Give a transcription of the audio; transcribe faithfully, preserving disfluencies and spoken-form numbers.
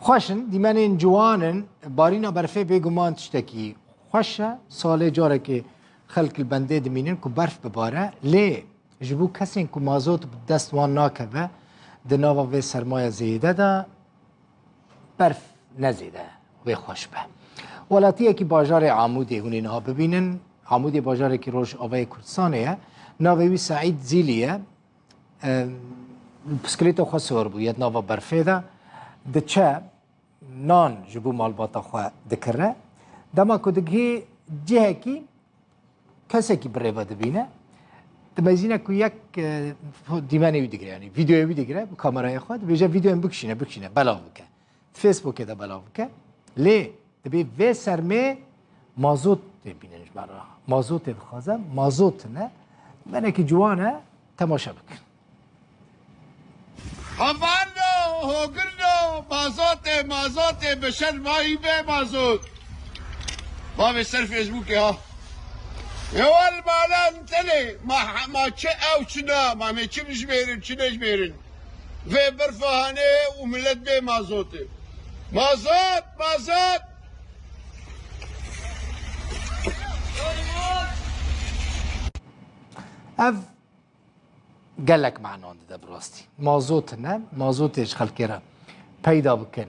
Xweş in, dîmenên ciwan in, barîna berfê bêguman tiştekî xweş e. Salê carekê xelk li bendê dimînin ku berf bibare. Lê ji bo kesên ku mazot bi dest wan nakeve, di nava vê sermaya zêde de berf ne zêde wê xweş be. Welatiyekî bajarê Amûdê hûn ê niha bibînin. Amûdê bajarekî Rojavayê Kurdistanê ye. Navê wî Seîd Zîlî ye. Em, Pisklêta xwe siwar bûye di nava berfê de. Diçe nan ji bo malbata xwe dikire. Dema ku digihê cihekî kesekî bi rê ve dibîne. Dimezîne ku yek, e, dîmenê wî digire, yanî vîdeoyê wî digire, bi kameraya xwe dibêje vîdeoyên bikişîne, bikişîne, belav bike. Di Facebookê de belav bike. Lê dibê vê sermê mazot tê bînin ji me re. Mazotê dixwaze, mazot tune. Dîmenekî ciwan e, temaşe bikin. Havano, hogirno, mazotê, mazotê, beşer mayî be mazot. Bavê ser Facebookê ha. Ewel malan tenê, ma, ma çi ew çi na, ma me çi bijmêrin, çi nejmêrin. Vê berfa hanê û millet bê mazotê. Mazot, mazot. Ev gelek manan dide bi rastî. Mazot ne, mazotê ji xelkê re peyda bikin.